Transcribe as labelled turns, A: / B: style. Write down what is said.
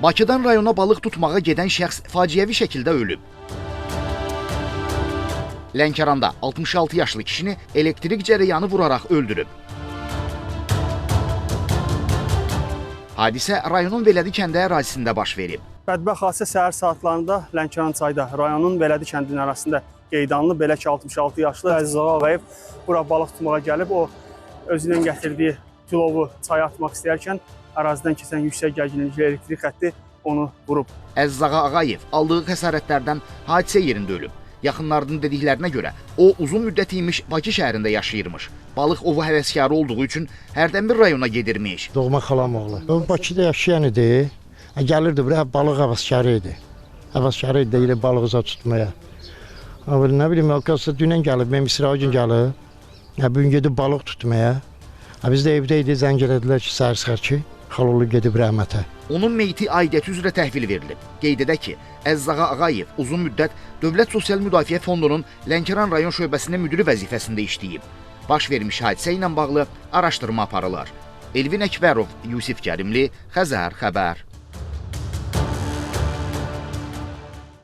A: Bakıdan rayona balıq tutmağa gedən şəxs faciəvi şəkildə ölüb. Lənkəranda 66 yaşlı kişini elektrik cərəyanı vuraraq öldürüb. Hadisə rayonun Velədi kəndi ərazisində baş verib.
B: Bədbəxt hadisə səhər saatlarında Lənkəran çayda rayonun Velədi kəndinin ərazisində qeydə alınıb. Belə ki, 66 yaşlı Əziz Ağa Ağayev bura balıq tutmağa gəlib. O özünün gətirdiyi tilovu çaya atmaq istəyərkən ərazidən keçən yüksək gərginlikli elektrik xətti onu vurub.
A: Əziz Ağa Ağayev aldığı xəsarətlərdən hadisə yerində ölüb. Yaxınlarının dediklərinə görə o uzun müddət imiş Bakı şəhərində yaşayırmış. Balıq ovu həvəskarı olduğu üçün hərdən bir rayona gedirmiş.
C: Doğma xalam oğlu. O Bakıda yaşayan idi. Gəlirdi bura, balıq həvəskarı idi. Həvəskarı idi elə balıq uza tutmaya. Amma nə bilim, o dünən gəlib, mənim İsrail gün gəlib. Bu gün gedib balıq tutmaya. Biz də evdə idi, zəng elədilər ki, səhər-səhər ki, xaloğlu gedib rəhmətə.
A: Onun meyiti aidiyyəti üzrə təhvil verilib. Qeyd edək ki, Əziz Ağa Ağayev uzun müddət Dövlət Sosial Müdafiə Fondunun Lənkəran rayon şöbəsinin müdiri vəzifəsində işləyib. Baş vermiş hadisə ilə bağlı araşdırma aparılır. Elvin Əkbərov, Yusif Kərimli, Xəzər xəbər.